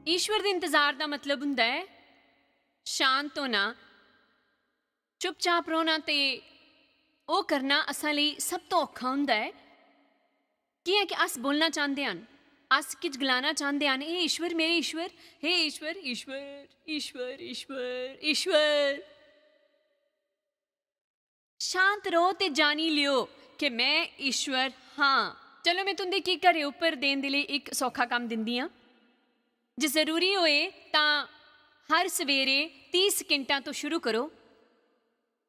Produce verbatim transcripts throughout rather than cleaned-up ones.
ईश्वर दे इंतजार दा मतलब हुंदा ऐ शांत होना, चुपचाप रौह्ना ते ओह् करना असां लेई सब तो औखा हुंदा ऐ। कि'यां कि अस बोलना चांह्दे हन, अस किश गलाना चांह्दे हन, "हे ईश्वर, मेरे ईश्वर, हे ईश्वर, ईश्वर, ईश्वर, ईश्वर, ईश्वर।" शांत र'वो ते जानी लैओ कि में ईश्वर हां। चलो, में तुं'दे गी घरै उप्पर देन दे लेई इक सौखा कम्म दिंदी आं। जे जरूरी होए तां हर सवेरे तीह सकिंटां तो शुरू करो।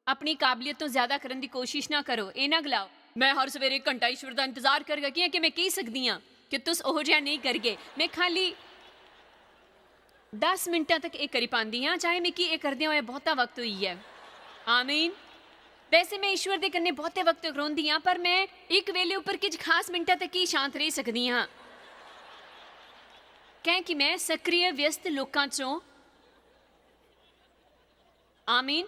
अपनी काबलियत तो ज्यादा करन दी कोशिश ना करो। एह् ना गलाओ, "में हर सवेरे घंटा ईश्वर दा इंतजार करगा, कि'यां कि में कही सकदी आं कि तुस ओहो जेहा नेईं करगे।" में खाल्ली दस मिंटां तक एह् करी पांदी आं, चाहे मिगी एह् करदे होए बहुता वक्त होई गेआ ऐ। आमीन। वैसे में ईश्वर दे कन्नै बहुते वक्त तक रौंह्दी आं, पर में इक वेले उप्पर किश खास मिंटां तक ही शांत रेही सकदी आं, कैंह् कि में सक्रिय व्यस्त लोकां चों। आमीन।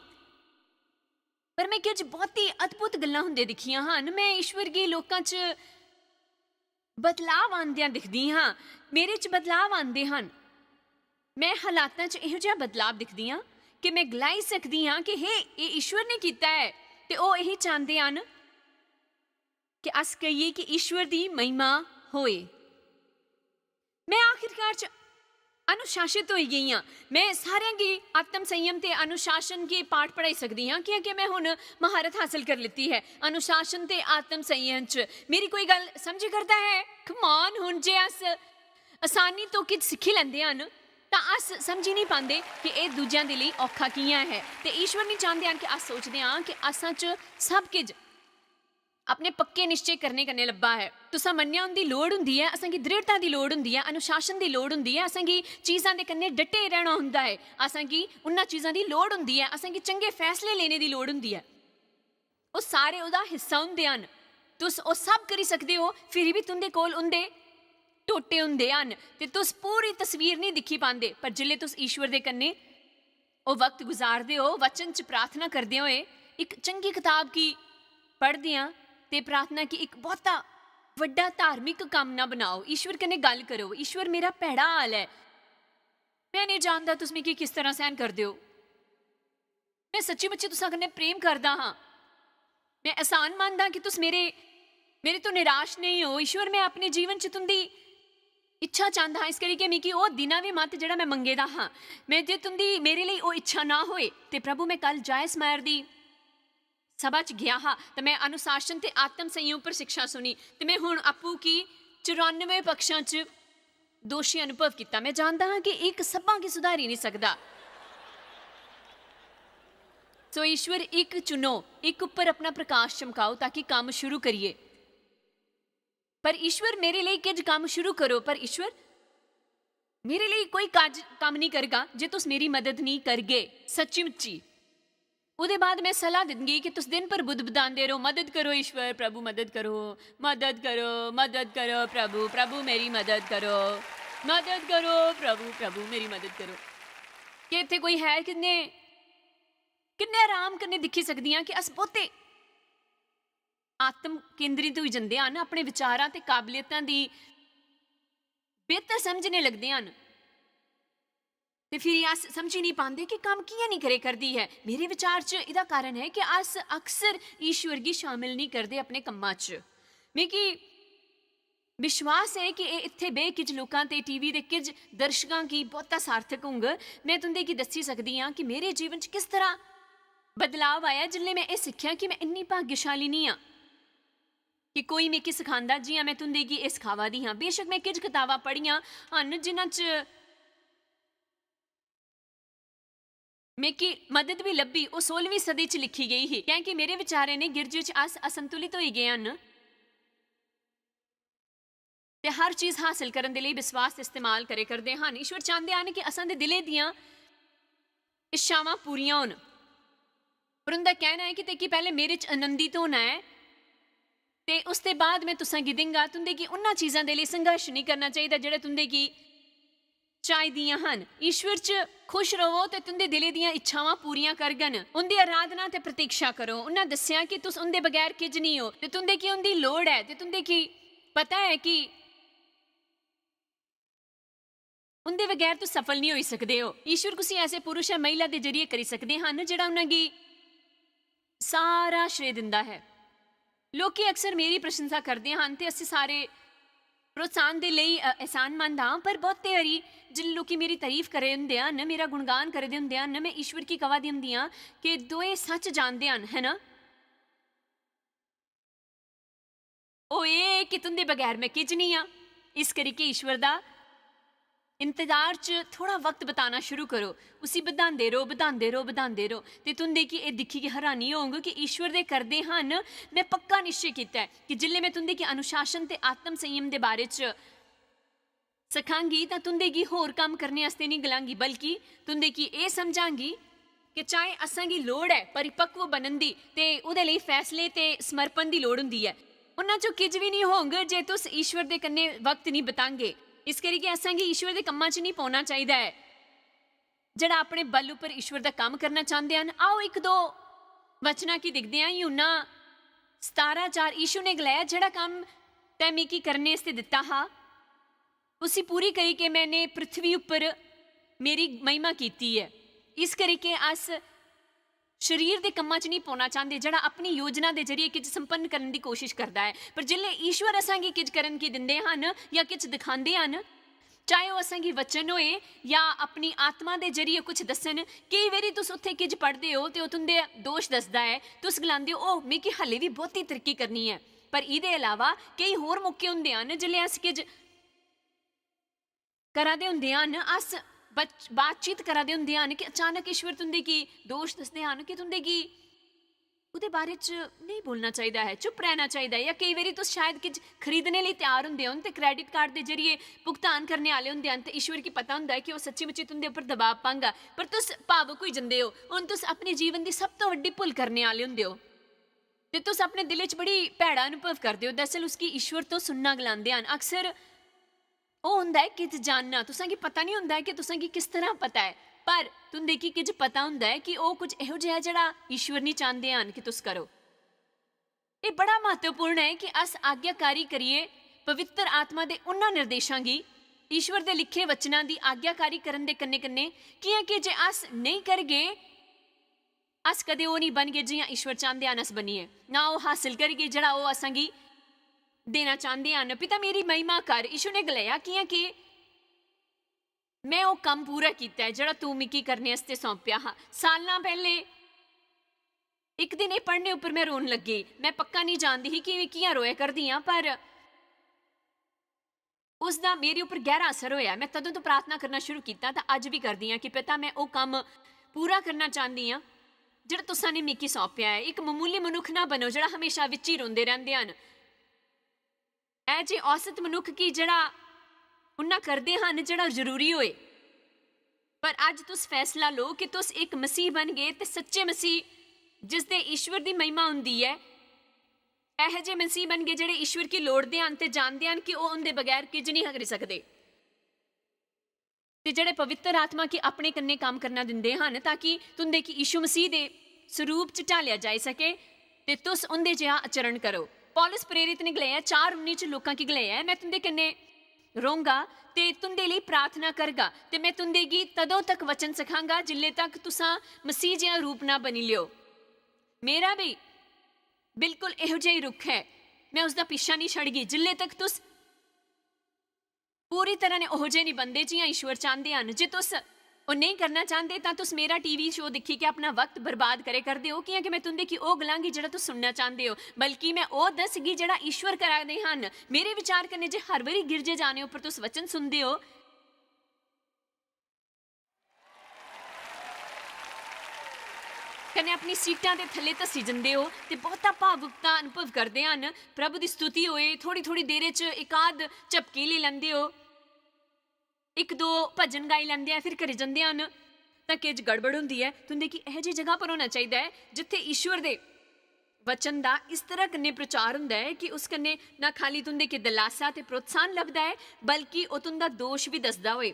पर में किश बहुत ही अद्भुत गल्लां हुंदे दिक्खियां हन। में ईश्वर गी लोकां च बदलाव आंदियां दिखदी हां, मेरे च बदलाव आंदे हन। में हालातां च एहो जेहा बदलाव दिखदी आं कि में गलाई सकदी आं कि हे, एह् ईश्वर ने कीता ऐ, ते ओह् एही चांह्दे हन कि अस कहिए कि ईश्वर दी महिमा होए। में आखिरकार च अनुशासित होई गेई आं। में सारें गी आत्म संयम ते अनुशासन गी पाठ पढ़ाई सकदी आं, क्योंकि में हुन महारत हासल करी लैती ऐ अनुशासन ते आत्म संयम च। मेरी कोई गल्ल समझी करदा ऐ? कमान, हुन जे अस आसानी तो किश सिक्खी लैंदे हन, तां अस समझी निं पांदे कि एह् दूजेआं दे लेई औखा कि'यां ऐ। ते ईश्वर निं चांह्दे हन कि अस सोचदे आं कि असां च सब किश अपने पक्के निश्चय करने कन्नै लब्भा ऐ। तुसां मन्नेआ, उं'दी लोड़ हुंदी ऐ, असेंगी दृढ़ता दी लोड़ हुंदी ऐ, अनुशासन दी लोड़ हुंदी ऐ, असेंगी चीजां दे कन्नै डटे रहना हुंदा ऐ, असेंगी उन्हां चीजां दी लोड़ हुंदी ऐ, असेंगी चंगे फैसले लेने दी लोड़ हुंदी ऐ। ओह् सारे ओह्दा हिस्सा हुंदे हन। तुस ओह् सब करी सकदे ओ, फिर बी तुं'दे कोल उं'दे टोटे हुंदे हन ते तुस पूरी तस्वीर निं दिक्खी पांदे। पर जिसलै तुस ईश्वर दे कन्नै ओह् वक्त गुजारदे ओ, वचन च प्रार्थना करदे होए, इक चंगी कताब गी पढ़दे आं ते प्रार्थना गी इक बहुता बड्डा धार्मिक कम्म ना बनाओ। ईश्वर कन्नै गल्ल करो, "ईश्वर, मेरा भैड़ा हाल ऐ, में नेईं जानदा तुस मिगी किस तरह सैह्न करदे ओ। में सच्ची मुच्ची तुसां कन्नै प्रेम करदा हां। में एहसान मंद आं कि तुस मेरे, मेरे तो निराश नेईं हो। ईश्वर, में अपने जीवन च तुं'दी इच्छा चांह्दा हां, इस करियै मिगी ओह् दिना बी मत जेह्ड़ा में मंगे दा हां। में जे तुं'दी मेरे लेई ओह् इच्छा ना होए, ते प्रभु, में कल जायस मायर दी सभा च गेआ हा, ते में अनुशासन ते आत्म संयम पर शिक्षा सुनी, ते में हुन आपूं गी चौरानवे पक्षां च दोशी अनुभव कीता। में जानदा हां कि इक सभां गी सुधारी निं सकदा।" सो ईश्वर, इक चुनो, इक उप्पर अपना प्रकाश चमकाओ ताकि कम्म शुरू करिए। "पर ईश्वर, मेरे लेई किश कम्म शुरू करो।" पर ईश्वर, मेरे लेई कोई काज-, कम्म निं करगा जे तुस मेरी मदद निं करगे सच्ची मुच्ची। ओह्दे बाद में सलाह दिंगी कि तुस दिन भर बुदबुदांदे रहो, "मदद करो ईश्वर, प्रभु मदद करो, मदद करो, मदद करो प्रभु, प्रभु मेरी मदद करो, मदद करो प्रभु, प्रभु मेरी मदद करो।" कि इत्थै कोई है किन्ने, किन्ने आराम कन्नै दिक्खी सकदी आं कि अस बहुते आत्म केंद्रित होई जंदे हन, अपने विचारां ते काबलियतां दी बेहतर समझने लगदे हन। ते फिर अस समझी निं पांदे कि कम्म कि'यां निं करे करदी ऐ। मेरे विचार च एह्दा कारण ऐ कि अस अक्सर ईश्वर गी शामिल निं करदे अपने कम्मा च। मिगी विश्वास ऐ कि एह् इत्थै बेह् किश लोकां ते टीवी दे किश दर्शकां गी बहुता सार्थक होंग। में तुं'दे गी दस्सी सकदी आं कि मेरे जीवन च किस तरह बदलाव आया जिसलै में एह् सिक्खेआ कि में इन्नी भाग्यशाली निं आं कि कोई मिगी सखांदा जि'यां में तुं'दे गी एह् सखावा दी आं। बेशक में किश कताबां पढ़ियां हन जिन्हां च मिगी मदद बी लब्भी, ओह् सोलहवीं सदी च लिखी गेई ही, कैंह् कि मेरे विचारें ने गिरजे च अस असंतुलित होई गे हन। ते हर चीज हासल करन दे लेई विश्वास इस्तेमाल करे करदे हन। ईश्वर चांह्दे हन कि असां दे दिलै दियां इच्छावां पूरियां होन। पर उं'दा कैह्ना ऐ कि "तेकी पैह्लें मेरे च आनंदित होना ऐ, ते उसदे बाद में तुसें गी दिंगा।" तुं'दे गी उन्हां चीजां दे लेई संघर्ष निं करना चाहिदा जेह्ड़ा तुं'दे गी चाहिदियां हन। ईश्वर च खुश र'वो ते तुं'दे दिलै दियां इच्छावां पूरियां करगन। उं'दी अराधना ते प्रतीक्षा करो। उन्हां दस्सेआ कि तुस उं'दे बगैर किश निं ओ ते तुं'दे गी उं'दी लोड़ ऐ ते तुं'दे गी पता ऐ कि उं'दे बगैर तुस सफल नहीं होई सकदे ओ। ईश्वर कुसी ऐसे पुरुष या महिला दे जरिए करी सकदे हन जेह्ड़ा उ'नेंगी सारा श्रेय दिंदा है। लोकी अक्सर मेरी प्रशंसा करदे हन ते अस सारे प्रोत्साहन दे लेई, अ, एहसानमंद आं, पर बहुते बारी जिन लोकी मेरी तारीफ करे होंदे हन, मेरा गुणगान करे दे होंदे हन, मैं ईश्वर गी कवा दी होंदी आं कि दोए सच जानदे हन, है ना? ओह् एह् कि तुं'दे बगैर मैं किश निं आं। इस करी के ईश्वर दा इंतजार च थोह्ड़ा वक्त बताना शुरू करो, उसी बधांदे रहो, बधांदे रहो, बधांदे रहो, ते तुं'दे गी एह् दिक्खी के हैरानी होग कि ईश्वर दे करदे हन। मैं पक्का निश्चय कीता ऐ कि जिसलै मैं तुं'दे गी अनुशासन ते आत्म संयम दे बारे च सखांगी, तां तुं'दे गी होर कम्म करने आस्तै निं गलांगी, बल्कि तुं'दे गी एह् समझांगी कि चाहे असेंगी लोड़ ऐ परिपक्व बनन दी, ते ओह्दे लेई फैसले ते समर्पण दी लोड़ होंदी ऐ। उन्हां चों किश बी निं होंग जे तुस ईश्वर दे कन्नै वक्त निं बतांगे। इस करियै असेंगी ईश्वर दे कम्मां च निं पौना चाहिदा ऐ। जेह्ड़ा अपने बल उप्पर ईश्वर दा कम्म करना चांह्दे हन, आओ इक दो वचनां गी दिखदे आं। यूहन्ना सतारां चार, यीशु ने गलाया, "जेह्ड़ा कम्म तैं मिगी करने आस्तै दित्ता हा, उसी पूरी करी के मैंने पृथ्वी उप्पर मेरी महिमा कीती ऐ।" इस करी के अस शरीर दे कम्मां च निं पौना चांह्दे, जेह्ड़ा अपनी योजना दे जरिए किश संपन्न करने दी कोशिश करदा ऐ। पर जिसलै ईश्वर असेंगी किश करन गी दिंदे हन या किश दिखांदे हन, चाहे ओह् असेंगी वचन होए या अपनी आत्मा दे जरिए कुछ दस्सन, केई बारी तुस उत्थै किश पढ़दे ओ ते ओह् तुं'दे दोश दसदा ऐ, तुस गलांदे ओ, "ओह्, मिगी हल्ले बी बहुती तरक्की करनी ऐ।" पर एह्दे अलावा केई होर मौके होंदे हन जिसलै अस किश करा दे होंदे हन, अस बच-, बातचीत करा दे होंदे हन कि अचानक ईश्वर तुं'दे गी दोश दसदे हन कि तुं'दे गी ओह्दे बारे च नेईं बोलना चाहिदा ऐ, चुप रहना चाहिदा ऐ। या केई बारी तुस शायद किश खरीदने लेई त्यार होंदे ओ ते क्रेडिट कार्ड दे जरिए भुगतान करने आह्ले होंदे हन ते ईश्वर गी पता होंदा ऐ कि ओह् सच्ची मुच्ची तुं'दे उप्पर दबाव पांगा, पर तुस भावुक होई जंदे ओ। हून तुस अपने जीवन दी सब तो बड्डी भुल करने आह्ले होंदे ओ ते तुस अपने दिलै च बड़ी भैड़ा अनुभव करदे ओ। दरअसल उसगी ईश्वर तो सुनना गलांदे हन। अक्सर ओह् होंदा ऐ किश जानना। तुसेंगी पता निं होंदा ऐ कि तुसेंगी किस तरह पता ऐ, पर तुं'दे गी किश पता होंदा ऐ कि ओह् कुछ एहो जेहा जेह्ड़ा ईश्वर निं चांह्दे हन कि तुस करो। एह् बड़ा म्हत्तवपूर्ण ऐ कि अस आज्ञाकारी करियै पवित्र आत्मा दे उन्ना निर्देशां गी, ईश्वर दे लिखे वचनां दी आज्ञाकारी करन दे कन्नै-कन्नै, कि'यां कि जे अस नेईं करगे, अस कदें ओह् निं बनगे जि'यां ईश्वर चांह्दे हन अस बनियै, ना ओह् हासल करगे जेह्ड़ा ओह् असेंगी देना चांह्दे हन। "पिता, मेरी महिमा कर," यीशु ने गलाया, "कि'यां कि में ओह् कम्म पूरा कीता ऐ जेह्ड़ा तू मिगी करने आस्तै सौंपेआ हा।" सालां पैह्लें इक दिन एह् पढ़ने उप्पर में रोन लग्गी। में पक्का निं जानदी ही कि में कि'यां रोया करदी आं, पर उसदा मेरे उप्पर गैह्रा असर होएआ। में तदूं तो प्रार्थना करना शुरू कीता, तां अज्ज बी करदी आं कि पिता, में ओह् कम्म पूरा करना चांह्दी आं जेह्ड़ा तुसां ने मिगी सौंपेआ ऐ। इक ममूली मनुक्ख ना बनो जेह्ड़ा म्हेशा विच ही रोंदे रैंह्दे हन। ऐ जे औसत मनुक्ख गी जेह्ड़ा उन्ना करदे हन जेह्ड़ा जरूरी होए। पर अज्ज तुस फैसला लो कि तुस इक मसीह बनगे ते सच्चे मसीह, जिसदे ईश्वर दी महिमा होंदी ऐ, एहो जे मसीह बनगे जेह्ड़े ईश्वर गी लोड़दे हन ते जानदे हन कि ओह् उं'दे बगैर किश निं करी सकदे। ते जेह्ड़े पवित्र आत्मा गी अपने कन्नै कम्म करना दिंदे हन, ताकि तुं'दे गी यीशु मसीह दे सरूप च ढालेआ जाई सके ते तुस उं'दे जेहा आचरण करो। पौलुस प्रेरित ने गलाया, चार उन्नी च लोकां गी गलाया ऐ, "में तुं'दे कन्नै रौह्गा ते तुं'दे लेई प्रार्थना करगा, ते में तुं'दे गी तदों तक वचन सखांगा जिल्ले तक तुसां मसीह जेहा रूप ना बनी लियो।" मेरा बी बिल्कुल एहो जेही रुख ऐ, में उसदा पीछा निं छड़गी जिल्ले तक तुस पूरी तरह ने ओहो जे निं बनदे जि'यां ईश्वर चांह्दे हन। जे तुस ओह् नेईं करना चांह्दे, तां तुस मेरा टीवी शो दिक्खी के अपना वक्त बर्बाद करे करदे ओ, कि'यां के में तुं'दे गी ओह् गलांगी जेह्ड़ा तुस सुनना चांह्दे ओ, बल्कि में ओह् दसगी जेह्ड़ा ईश्वर करा दे हन। मेरे विचार कन्नै जे हर बारी गिरजे जाने उप्पर तुस वचन सुनदे ओ, कन्नै अपनी सीटां दे थल्ले धस्सी जंदे ओ ते बहुता भावुकता अनुभव करदे हन। प्रभु दी स्तुति होए, थोड़ी-थोड़ी देरे च इक आध झपकी लेई लैंदे ओ, इक दो भजन गाई लैंदे आ, फिर घरै जंदे हन, तां किश गड़बड़ होंदी ऐ। तुं'दे गी एहो जेही जगह पर होना चाहिदा ऐ जित्थै ईश्वर दे वचन दा इस तरह कन्नै प्रचार होंदा ऐ कि उस कन्नै ना खाली तुं'दे गी दलासा ते प्रोत्साहन लभदा ऐ, बल्कि ओह् तुं'दा दोश बी दसदा होए,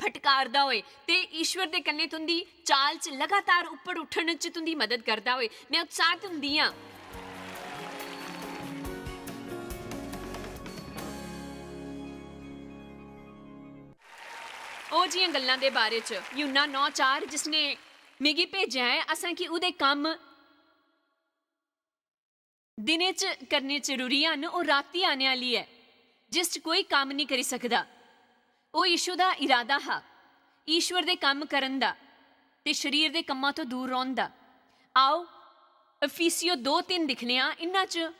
फटकारदा होए ते ईश्वर दे कन्नै तुं'दी चाल च लगातार उप्पर उट्ठन च तुं'दी मदद करदा होए। में उत्साहत होंदी आं। ओह् जियां गल्लां दे बारे च, यूहन्ना नौ चार, जिसने मिगी भेजेआ ऐ, असेंगी ओह्दे कम्म दिनें च करने जरूरी हन, ओह् रातीं आने आह्ली ऐ, जिस च कोई कम्म निं करी सकदा। ओह् यीशु दा इरादा हा, ईश्वर दे कम्म करन दा ते शरीर दे कम्मां तो दूर रौह्न दा। आओ, इफिसियो दो तिन्न दिक्खने आं। इन्हां च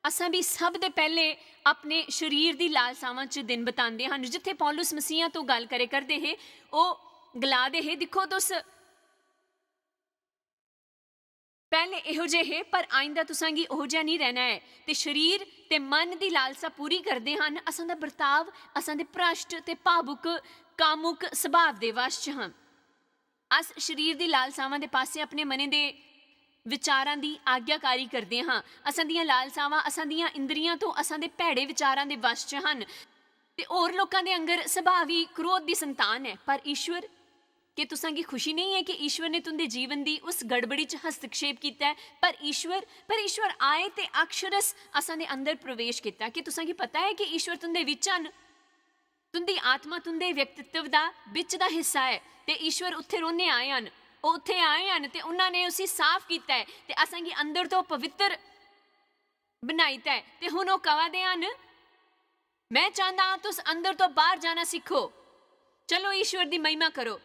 असां बी सब दे पैह्ले अपने शरीर दी लालसावां च दिन बितांदे हन। जित्थै पौलुस मसीहा तो गल्ल करे करदे हे, ओह् गला दे हे, "दिक्खो, तुस पैह्ले एहो जे हे, पर आइंदा तुसां गी ओहो जेहा निं रैह्ना ऐ।" ते शरीर ते मन दी लालसा पूरी करदे हन। असां दा बर्ताव असां दे भ्रष्ट ते भावुक, कामुक सुभाव दे वश च हन। अस शरीर दी लालसावां दे पासै अपने मनै दे विचारां दी आज्ञाकारी करदे हां। असां दियां लालसावां असां दियां इंद्रियां तो असां दे भैड़े विचारां दे वश च हन। ते होर लोकां दे आंगर सुभावी क्रोध दी संतान ऐ। पर ईश्वर, के तुसां गी खुशी नेईं ऐ कि ईश्वर ने तुंदे जीवन दी उस गड़बड़ी च हस्तक्षेप कीता ऐ? पर ईश्वर, पर ईश्वर आए ते अक्षरस असां दे अंदर प्रवेश कीता। के तुसां गी पता ऐ कि ईश्वर तुंदे विच हन? तुंदी आत्मा तुंदे व्यक्तित्व दा, बिच दा हिस्सा ऐ, ते ईश्वर उत्थे रौहने आए हन। ओह उत्थे आए हन ते उन्हां ने उसी साफ कीता ऐ ते असां गी अंदर तो पवित्र बनाई दिता ऐ। ते हुन ओह कवा दे हन, "मैं चांहदा हां तुस अंदर तो बाहर जाना सिक्खो। चलो, ईश्वर दी महिमा करो।"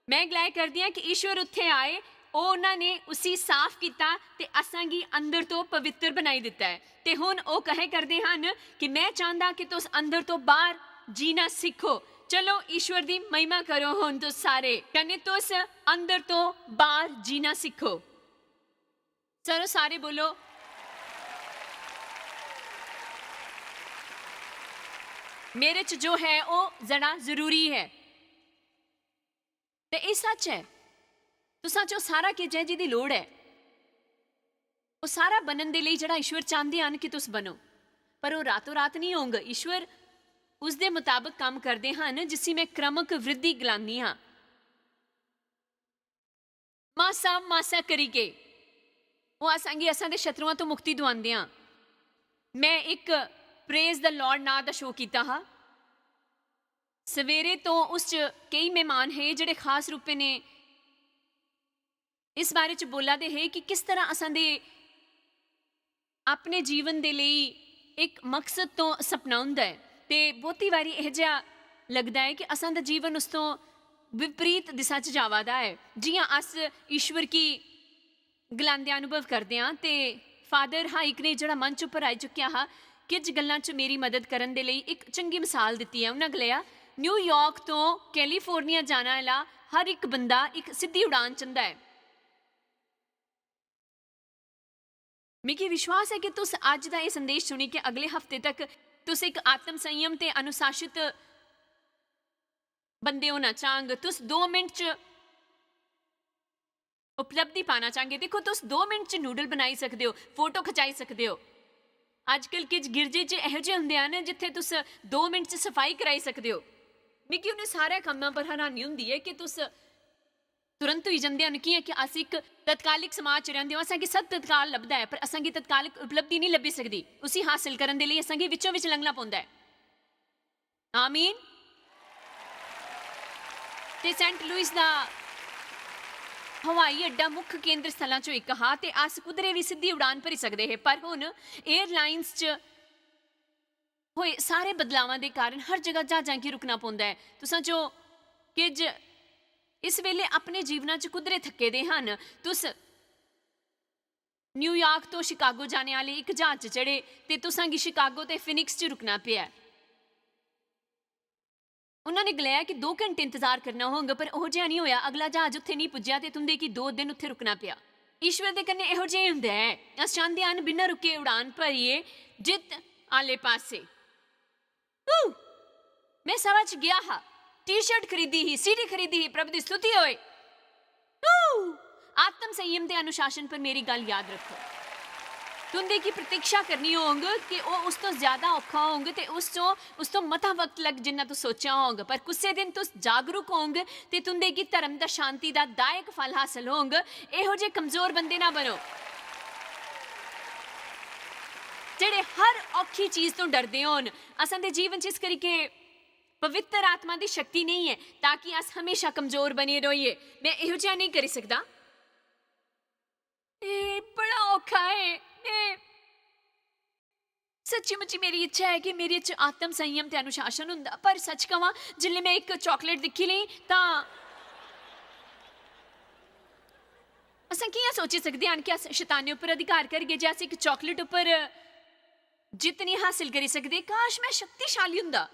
मैं गलाए करदी आं कि ईश्वर उत्थे आए, ओह उन्हां ने उसी साफ कीता ते असां गी अंदर तो पवित्र बनाई दिता ऐ। ते हुन ओह कहे करदे हन कि "मैं चांहदा कि तुस अंदर तो बाहर जीना सिक्खो।" चलो, ईश्वर दी महिमा करो हुन तुस सारे, कन्नै तुस अंदर तो बाहर जीना सिक्खो। चलो, सारे बोलो, "मेरे च जो है, ओह जरा जरूरी है।" ते एह सच ऐ, तुसां च ओह सारा किश ऐ जिदी लोड़ ऐ। ओह सारा बनन दे लेई जेहड़ा ईश्वर चांहदे हन कि तुस बनो। पर ओह रातों रात नेईं होंग। ईश्वर उसदे मताबक कम्म करदे हन, जिसी मैं क्रमक वृद्धि गलांदी हां। मासा, मासा करी के ओह असां गी असां दे शत्रुआं तो मुक्ति दुआंदे हां। मैं इक Praise the Lord नां दा शो कीता हा। सवेरे तो उस च केई मेहमान हे, जेहड़े खास रूपे ने इस बारे च बोला दे हे कि किस तरह असां दे अपने जीवन दे लेई इक मकसद तो सपना हुंदा ऐ। ते बहुती बारी एह जेहा लगदा ऐ कि असां दा जीवन उस तो विपरीत दिशा च जावा दा ऐ, जियां अस ईश्वर गी गलांदे अनुभव करदे आं। ते फादर हाइक ने जेहड़ा मंच उप्पर आई चुकेआ हा, किश गल्लां च मेरी मदद करन दे लेई इक चंगी मिसाल दित्ती ऐ। उन्हां गलाया, "न्यूयॉर्क तो कैलिफोर्निया जाने आह्ला हर इक बंदा इक सिद्धी उड़ान चंदा ऐ।" मिगी विश्वास ऐ कि तुस अज्ज दा एह संदेश सुनी के अगले हफ्ते तक तुस इक आत्म संयम ते अनुशासित बंदे होना चाहंग। तुस दो मिनट च उपलब्धि पाना चाहंगे। दिक्खो, तुस दो मिनट च नूडल बनाई सकदे ओ, फोटो खचाई सकदे ओ। अजकल किश गिरजे च एहो जे हुंदे हन जित्थे तुस दो मिनट च सफाई कराई सकदे ओ। मिगी उन्हें सारे कम्मां पर हैरानी हुंदी ऐ कि तुस तुरंत होई जंदे हन, कियां कि अस इक तत्कालिक समाज च रैंह्दे ओ, असेंगी सब तत्काल लभदा ऐ, पर असेंगी तत्कालिक उपलब्धि नेईं लब्भी सकदी उसी हासल करन दे लेई असेंगी विच्चों विच लंघना पौंदा ऐ। आमीन। ते सेंट लुइस दा हवाई अड्डा मुख्य केंद्र स्थलां चों इक हा ते अस कुदरे बी सिद्धी उड़ान भरी सकदे हे, पर हुन एयरलाइंस च होए सारे बदलावां दे कारण हर जगह ज्हाजां गी रुकना पौंदा ऐ। तुसां चो किज इस वेले अपने जीवना च कुदरे थक्के दे हन। तुस न्यूयॉर्क तो शिकागो जाने आह्ले इक ज्हाज च चढ़े ते तुसां गी शिकागो ते फिनिक्स च रुकना पेआ। उन्हां ने गलाया कि दो घंटे इंतजार करना होंग, पर ओह जेहा नेईं होया। अगला ज्हाज उत्थे नेईं पुज्जेआ ते तुंदे गी दो दिन उत्थे रुकना पेआ। ईश्वर दे कन्नै एहो जेहा हुंदा ऐ। अस चांहदे हन बिना रुके उड़ान भरियै जित्त आह्ले पासै। हू! में सभा च गेआ हा, टी-शर्ट खरीदी ही, सीडी खरीदी ही, प्रभु दी स्तुति होए। हू! आत्म संयम ते अनुशासन पर मेरी गल्ल याद रखो। तुंदे गी प्रतीक्षा करनी होंग कि ओह उस तो ज्यादा औखा होंग ते उस चों, उस तो मता वक्त लग जिन्ना तुस सोचेआ होंग, पर कुसै दिन तुस जागरूक होंग ते तुंदे गी धर्म दा, शांति दा दायक फल हासल होंग। एहो जे कमजोर बंदे ना बनो, जेहड़े हर औखी चीज तो डरदे होन। असां दे जीवन च इस करी के पवित्र आत्मा दी शक्ति नेईं ऐ, ताकि अस हमेशा कमजोर बने रहिए। में एहो जेहा नेईं करी सकदा। एह् बड़ा औखा ऐ। में सच्ची मुच्ची मेरी इच्छा ऐ कि मेरे च आत्म संयम ते अनुशासन हुंदा, पर सच कवां, जिसलै में इक chocolate दिक्खी लेई, तां असें कि'यां सोची सकदे हन कि अस शैतानै उप्पर अधिकार करगे जे अस इक chocolate उप्पर जित्त निं हासल करी सकदे? काश, में शक्तिशाली हुंदा।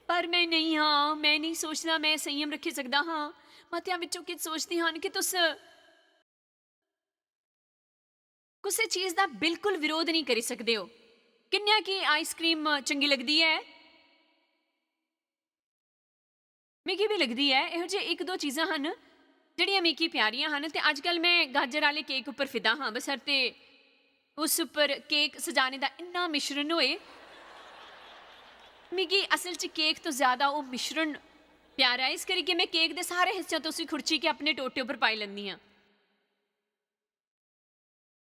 पर में नेईं हां, में नेईं सोचदा में संयम रक्खी सकदा हां। मतेआं विचों किश सोचदे हन कि तुस कुसै चीज दा बिल्कुल विरोध नेईं करी सकदे ओ। किन्नेआं गी आइसक्रीम चंगी लगदी ऐ? मिगी बी लगदी ऐ, एहो जे इक दो चीजां हन जेह्ड़ियां मिगी प्यारियां हन। ते अजकल में गाजर आह्ले केक उप्पर फिदा हां, बसरते उस उप्पर केक सजाने दा इन्ना मिश्रण होए। मिगी असल च केक तो ज्यादा ओह् मिश्रण प्यारा ऐ, इस करियै में केक दे सारे हिस्सें तो उसी खुरची के अपने टोटे उप्पर पाई लैंदी आं।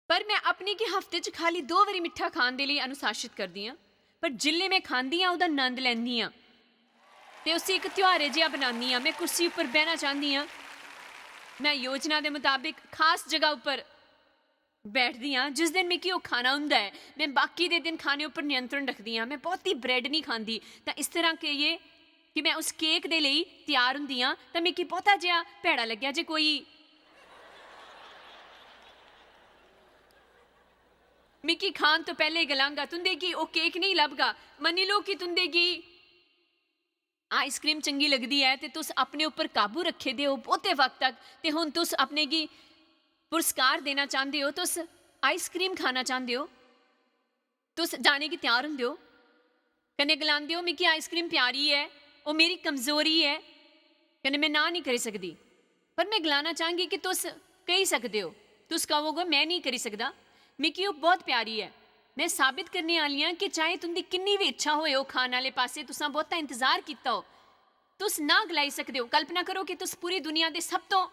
पर में अपने गी हफ्ते च खाली दो बारी मिट्ठा खान दे लेई अनुशासित करदी आं। पर जिसलै में खांदी आं, ओह्दा नंद लैंदी आं ते उसी इक त्योहारै जेहा बनानी आं। में कुर्सी उप्पर बहना चांह्दी आं। में योजना दे मताबिक खास जगह उप्पर बैठदी आं। जिस दिन मिगी ओह् खाना होंदा ऐ, में बाकी दे दिन खाने उप्पर नियंत्रण रखदी आं। में बहुती ब्रेड निं खांदी, तां इस तरह करियै कि में उस केक दे लेई त्यार होंदी आं, तां मिगी बहुता जेहा भैड़ा लग्गेआ जे कोई मिगी खान तो पैह्ले गलांगा, "तुं'दे गी ओह् केक नेईं लभगा।" मन्नी लैओ कि तुं'दे गी आइसक्रीम चंगी लगदी ऐ ते तुस अपने उप्पर काबू रक्खे दे ओ बहुते वक्त तक, ते हुन तुस अपने गी पुरस्कार देना चांह्दे ओ, तुस आइसक्रीम खाना चांह्दे ओ, तुस जाने गी त्यार होंदे ओ, कन्नै गलांदे ओ, "मिगी आइसक्रीम प्यारी ऐ, ओह् मेरी कमजोरी ऐ, कन्नै में ना निं करी सकदी।" पर में गलाना चाह्गी कि तुस करी सकदे ओ। तुस कहोगे, "में नेईं करी सकदा, मिगी ओह् बहुत प्यारी ऐ।" में साबित करने आह्ली आं कि चाहे तुं'दी किन्नी बी इच्छा होए ओह् खान आह्ले पासै, तुसां बहुता इंतजार कीता हो, तुस ना गलाई सकदे ओ। कल्पना करो कि तुस पूरी दुनिया दे सब तों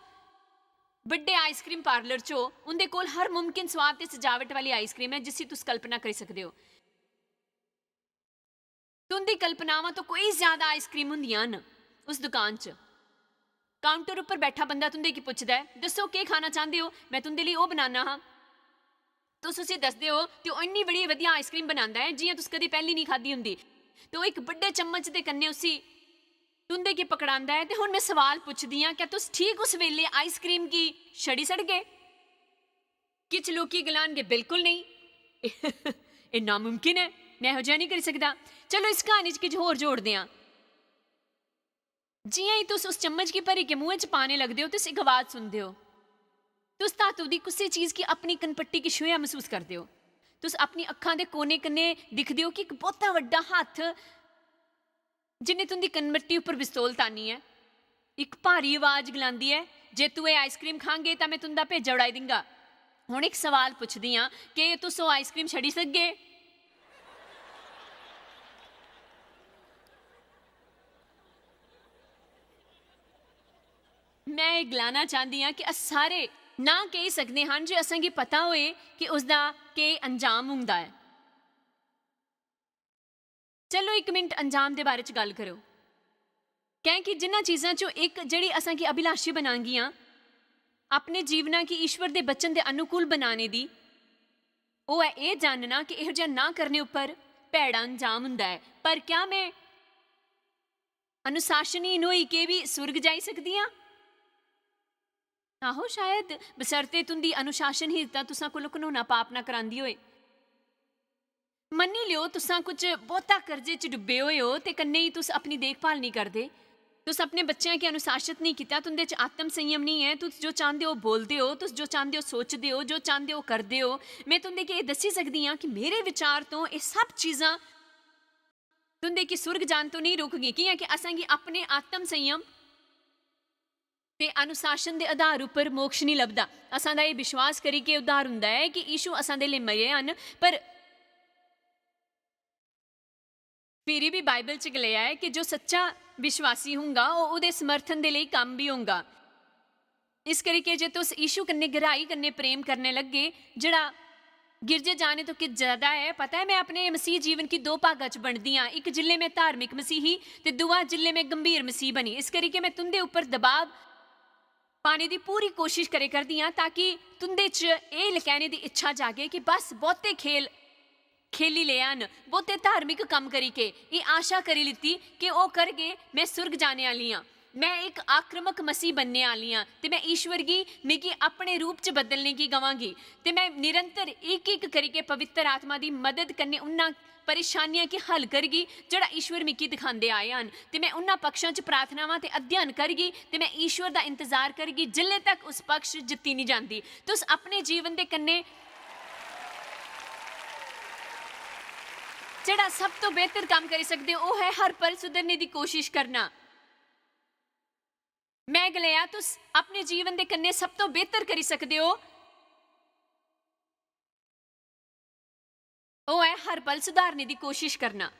बड्डे आइसक्रीम पार्लर च ओ, उं'दे कोल हर मुमकिन स्वाद ते सजावट वाली आइसक्रीम ऐ जिसी तुस कल्पना करी सकदे ओ। तुं'दी कल्पनावां तो कोई ज्यादा आइसक्रीम होंदियां न उस दुकान च। काउंटर उप्पर बैठा बंदा तुं'दे गी पुछदा ऐ, "दस्सो, केह् खाना चांह्दे ओ? में तुं'दे लेई ओह् बनाना हा।" तुस उसी दसदे ओ ते ओह् इन्नी बड़ी बधिया आइसक्रीम बनांदा ऐ जि'यां तुस कदें पैह्ली निं खाद्धी होंदी। ते ओह् इक बड्डे चम्मच दे कन्नै उसी तुं'दे गी पकड़ांदा ऐ। ते हुन में सवाल पुछदी आं, क्या तुस ठीक उस बेल्लै आइसक्रीम गी छड़ी सड़गे? किश लोकी गलानगे, "बिल्कुल नेईं, एह् नामुमकिन ऐ, में एहो जेहा नेईं करी सकदा।" चलो, इस क्हानी च किश होर जोड़दे आं। जि'यां ही तुस उस चम्मच गी भरी के मुंहै च पाने लगदे ओ, तुस इक आवाज सुनदे ओ। तुस धातु दी कुसै चीज गी अपनी कनपट्टी गी छूहेआ मसूस करदे ओ। तुस अपनी अक्खां दे कोने कन्नै दिखदे ओ कि इक बहुता बड्डा हत्थ, जिन्नै तुं'दी कनपट्टी उप्पर पिस्तौल तानी ऐ, इक भारी आवाज गलांदी ऐ, "जे तूं एह् आइसक्रीम खांगे तां में तुं'दा भेजा उड़ाई दिंगा।" हुन इक सवाल पुछदी आं, केह् तुस ओह् आइसक्रीम छड़ी सकगे? में एह् गलाना चांह्दी आं कि अस सारे ना कही सकदे हन जे असेंगी पता होए कि उसदा केह् अंजाम होंदा ऐ। चलो, इक मिनट अंजाम दे बारे च गल्ल करो। कैंह् कि जिन्हां चीजां चों इक जेह्ड़ी असेंगी अभिलाषी बनांगियां, अपने जीवना गी ईश्वर दे बचन दे अनुकूल बनाने दी, ओह् ऐ एह् जानना कि एहो जेहा ना करने उप्पर भैड़ा अंजाम होंदा ऐ। पर क्या में अनुशासनहीन होई के बी सुर्ग जाई सकदी आं? आहो, शायद, बशर्ते तुं'दी अनुशासनहीनता तुसां कोला घनौना पाप ना करांदी होए। मन्नी लैओ, तुसां कुछ बहुता कर्जे च डुब्बे होए ओ ते कन्नै ही तुस अपनी देखभाल नेईं करदे। तुस अपने बच्चें गी अनुशासित नेईं कीता, तुं'दे च आत्म संयम नेईं ऐ, तुस जो चांह्दे ओ बोलदे ओ, तुस जो चांह्दे ओ सोचदे ओ, जो चांह्दे ओ करदे ओ। में तुं'दे गी एह् दस्सी सकदी आं कि मेरे विचार तो एह् सब चीजां तुं'दे गी सुर्ग जान तो नेईं रोकगी, कि'यां कि असेंगी अपने आत्म संयम ते अनुशासन दे आधार उप्पर मोक्ष निं लभदा। असां दा एह् विश्वास करी के उद्धार हुंदा ऐ कि यीशु असां दे लेई मरे हन, पर फिरी बी बाइबल च गलेआ ऐ कि जो सच्चा विश्वासी होंगा, ओह् ओह्दे समर्थन दे लेई कम्म बी होंगा। इस करियै जे तुस यीशु कन्नै गैहराई कन्नै प्रेम करने लग्गे, जेह्ड़ा गिरजे जाने तो किश ज्यादा ऐ। पता ऐ, में अपने मसीह जीवन गी दो भागा च बंडदी आं, इक जिल्ले में धार्मिक मसीही ते दूआ जिल्ले में गंभीर मसीह बनी। इस करियै में तुंदे उप्पर दबाव पाने दी पूरी कोशिश करे करदी आं, ताकि तुंदे च एह् लकैने दी इच्छा जागे कि बस बहुते खेल खेली ले हन, बहुते धार्मिक कम्म करी के एह् आशा करी लित्ती कि ओह् करगे, में सुर्ग जाने आह्ली आं। में इक आक्रामक मसीह बनने आह्ली आं ते में ईश्वर गी मिगी अपने रूप च बदलने गी गवांगी। ते में निरंतर इक-इक करियै पवित्र आत्मा दी मदद कन्नै उन्ना परेशानियां गी हल करगी जेह्ड़ा ईश्वर मिगी दिखांदे आए हन। ते में उन्ना पक्षां च प्रार्थनावां ते अध्ययन करगी ते में ईश्वर दा इंतजार करगी जिल्ले तक उस पक्ष जित्ती निं जांदी। तुस अपने जीवन दे कन्नै जेह्ड़ा सब तो बेहतर कम्म करी सकदे ओ, ओह् ऐ हर पल सुधरने दी कोशिश करना। में गलाया, "तुस अपने जीवन दे कन्नै सब तो बेहतर करी सकदे ओ, ओह् ऐ हर पल सुधारने दी कोशिश करना।"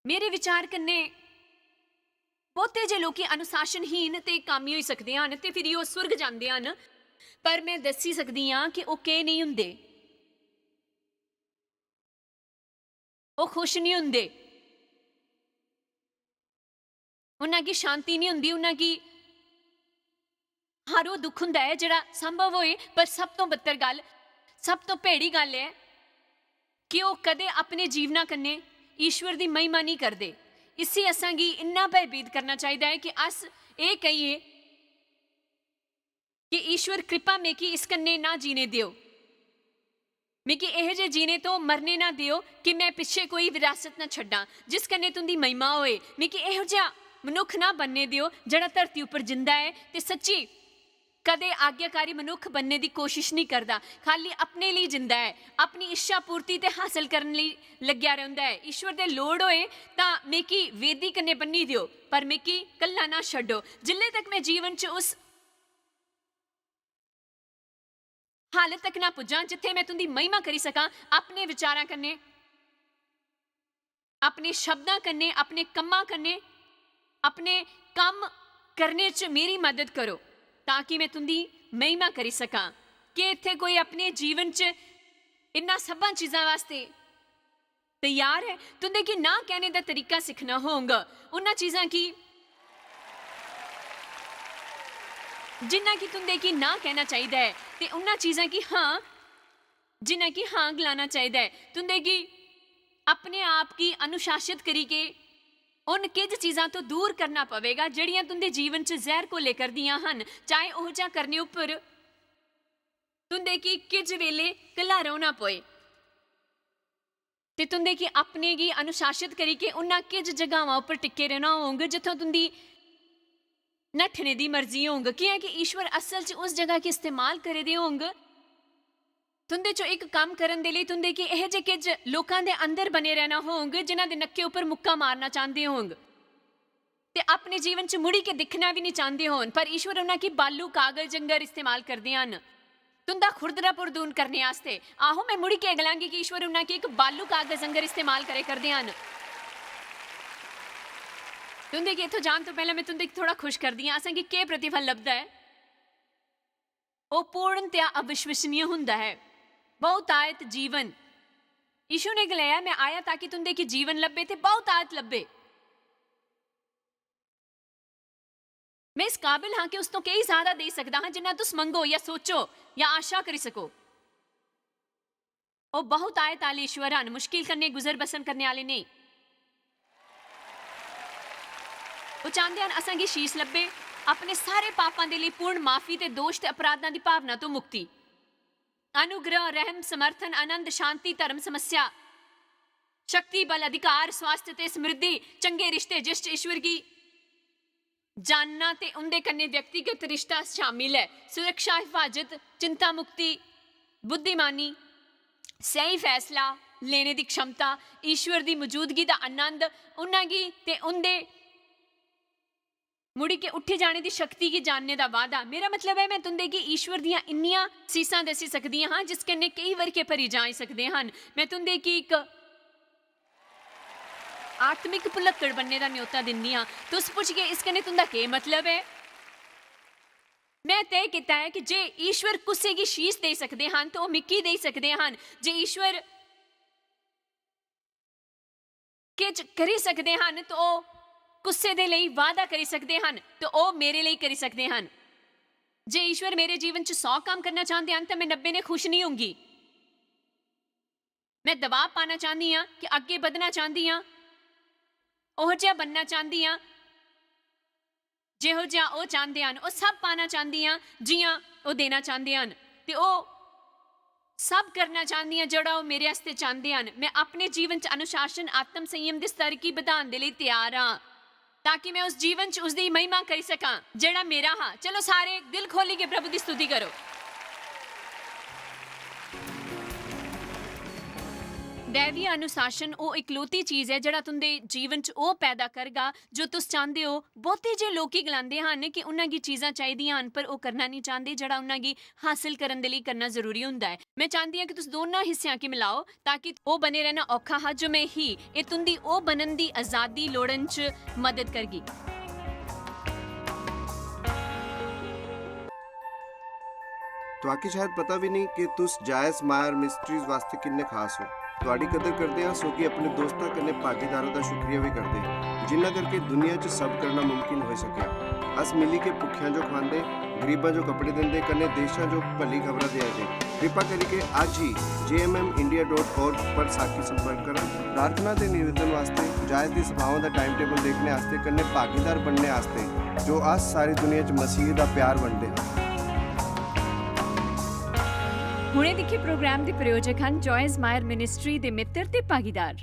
मेरे विचार कन्नै बहुते जे लोकी अनुशासनहीन ते कामी होई सकदे हन ते फिरी ओह् सुर्ग जांदे हन, पर में दस्सी सकदी आं कि ओह् केह् नेईं हुंदे। ओह् खुश निं हुंदे, उन्हां गी शांति निं हुंदी, उन्हां गी हर ओह् दुख हुंदा ऐ जेह्ड़ा संभव होए, पर सब तो बदतर गल्ल, सब तो भेड़ी गल्ल ऐ कि ओह् कदें अपने जीवना कन्नै ईश्वर दी महिमा निं करदे। इसी असां गी इन्ना भयभीत करना चाहिदा ऐ कि अस एह् कहिए कि ईश्वर, कृपा मिगी इस कन्नै ना जीने देओ, मिगी एहो जे जीने तो मरने ना देओ कि में पिच्छे कोई विरासत ना छड्डां जिस कन्नै तुंदी महिमा होए। मिगी एहो जेहा मनुक्ख ना बनने देओ जेह्ड़ा धरती उप्पर जिंदा ऐ ते सच्ची कदें आज्ञाकारी मनुक्ख बनने दी कोशिश नहीं करदा, खाली अपने लेई जिंदा ऐ, अपनी इच्छा पूर्ति ते हासल करने लेई लग्गेआ रौंह्दा ऐ। ईश्वर दे लोड़ होए तां मिगी वेदी कन्नै बन्नी देओ, पर मिगी कल्ला ना छड्डो। जिल्ले तक में जीवन च उस हालत तक ना पुज्जां जित्थै में तुंदी महिमा करी सकां, अपने विचारां कन्नै, अपने शब्दां कन्नै, अपने कम्मां कन्नै, अपने कम्म करने च मेरी मदद करो, तां कि में तुंदी महिमा करी सकां। कि इत्थै कोई अपने जीवन च इन्ना सब्भां चीजां वास्ते तैयार ऐ? तुंदे गी ना कहने दा तरीका सिक्खना होंग, उन्ना चीजां गी, जिन्ना कि तुंदे गी ना कहना चाहिदा ऐ, ते उन्ना चीजां गी हां, जिन्ना कि हां गलाना चाहिदा ऐ। तुंदे गी अपने आप गी अनुशासित करी के उन किज चीजां तो दूर करना पवेगा, जेह्ड़ियां तुंदे जीवन च जैह्र घोले करदियां हन, चाहे ओह जा करने उप्पर तुंदे गी किज वेले कल्ला रौह्ना पवे। ते तुंदे गी अपने गी अनुशासित करी के उन्ना किज जगहावां उप्पर टिक्के रौह्ना होंग, जित्थों तुंदी नट्ठने दी मर्जी होंग, कियां कि ईश्वर असल च उस जगह गी इस्तेमाल करे दे होंग। तुंदे चो इक कम्म करन दे लेई तुंदे गी एह जे किज लोकां दे अंदर बने रहना होंग, जिन्हां दे नक्के उप्पर मुक्का मारना चांहदे होंग, ते अपने जीवन च मुड़ी के दिक्खना बी निं चांहदे होन, पर ईश्वर उन्हां गी बालू कागज आंगर इस्तेमाल करदे हन। तुंदा खुरदरा पुरदून करने आस्तै। आहो, में मुड़ी के गलांगी कि ईश्वर उन्हां गी इक बालू कागज आंगर इस्तेमाल करे करदे हन। तुंदे गी इत्थों जान तो पैह्लें में तुंदे गी थोड़ा खुश करदी आं। असेंगी केह् प्रतिफल लभदा ऐ? ओह् पूर्णतया अविश्वसनीय हुंदा ऐ। बहुतायत जीवन। यीशु ने गलाया, "मैं आया ताकि तुंदे गी जीवन लब्भे ते बहुतायत लब्भे।" मैं इस काबिल हां कि उस तो केई ज्यादा देई सकदा हां, जिन्ना तुस मंगो या सोचो या आशा करी सको। ओह् बहुतायत आह्ले ईश्वर हन, मुश्किल कन्नै गुजर बसर करने आह्ले नेईं। ओह् चांह्दे हन असेंगी शीश लब्भे, अपने सारे पापां दे लेई पूर्ण माफी ते दोश ते अपराधां दी भावना तो मुक्ति। अनुग्रह, रहम, समर्थन, आनंद, शांति, धर्म, समस्या, शक्ति, बल, अधिकार, स्वास्थ्य ते समृद्धि, चंगे रिश्ते, जिस च ईश्वर गी जानना ते उं'दे कन्नै व्यक्तिगत रिश्ता शामिल ऐ, सुरक्षा, हिफाजत, चिंता मुक्ति, बुद्धिमानी, स्हेई फैसला लेने दी क्षमता, ईश्वर दी मौजूदगी दा आनंद, उन्हां गी ते उं'दे मुड़ी के उट्ठी जाने दी शक्ति गी जानने दा वादा। मेरा मतलब ऐ, मैं तुंदे गी ईश्वर दियां इन्नियां सीसां दस्सी सकदी हां, जिस कन्नै केई वर्के भरी जाई सकदे हन। मैं तुंदे गी इक आत्मिक भुलक्कड़ बनने दा न्योता दिंदी हां। तुस पुछगे, "इस कन्नै तुंदा केह् मतलब ऐ?" मैं तय कीता ऐ कि जे ईश्वर कुसै गी शीश देई सकदे हन, ते ओह् मिगी देई सकदे हन। जे ईश्वर किश करी सकदे हन, ते ओह् कुसै दे लेई वादा करी सकदे हन, ते ओह् मेरे लेई करी सकदे हन। जे ईश्वर मेरे जीवन च सौ कम्म करना चांह्दे हन, ते मैं नब्बे ने खुश नहीं होंगी। मैं दबाव पाना चांह्दी आं कि अग्गें बधना चांह्दी आं, ओह् जिहा बनना चांह्दी आं, जेहो जिहा ओह् चांह्दे हन, ओह् सब पाना चांह्दी आं जि'यां ओह् देना चांह्दे हन, ते ओह् सब करना चांह्दी आं जेह्ड़ा ओह् मेरे आस्तै चांह्दे हन। मैं अपने जीवन च अनुशासन, आत्म संयम दे स्तर गी बधाने दे लेई त्यार आं, ताकि मैं उस जीवन च उसदी महिमा करी सकां जेह्ड़ा मेरा हा। चलो सारे दिल खोलियै प्रभु दी स्तुति करो। दैवी अनुशासन ओह् इकलौती चीज ऐ जेह्ड़ा तुं'दे जीवन च ओह् पैदा करगा जो तुस चांह्दे ओ। बहुते जे लोकी गलांदे हन कि उन्हां गी चीजां चाहीदियां हन, पर ओह् करना नेईं चांह्दे जेह्ड़ा उन्हां गी हासल करन दे लेई करना जरूरी हुंदा ऐ। मैं चांह्दी आं कि तुस दोनां हिस्सेआं गी मिलाओ, ताकि ओह् बने रहना औखा हा जो मैं ही, एह् तुं'दी ओह् बनन दी अजादी लोड़न च मदद करगी। तुआकी शायद पता भी नहीं कि तुस जायस मायर मिस्ट्रीज वास्ते किन्ने खास हो। तुआडी कदर करदे आं, सो कि अपने दोस्तां कन्नै भागीदारों दा शुक्रिया भी करदे आं, जिन्ना करके दुनिया च सब करना मुमकिन होई सकेआ। अस मिली के भुक्खेआं जो खवांदे, गरीबां जो कपड़े दिंदे, कन्नै देशां जो भली खबरां देआ दे। कृपा करिके अज्ज ही J M M India dot org पर साकी संपर्क करो। प्रार्थना ते निवेदन वास्ते जायस दी सभाओं दा टाइम टेबल देखने आस्ते कन्नै भागीदार बनने आस्ते, जो अस सारी दुनिया च मसीह दा प्यार बंडदे हां। हुणे दिक्खे प्रोग्राम दे प्रायोजक हन जॉयस मायर मिनिस्ट्री दे मित्र ते भागीदार।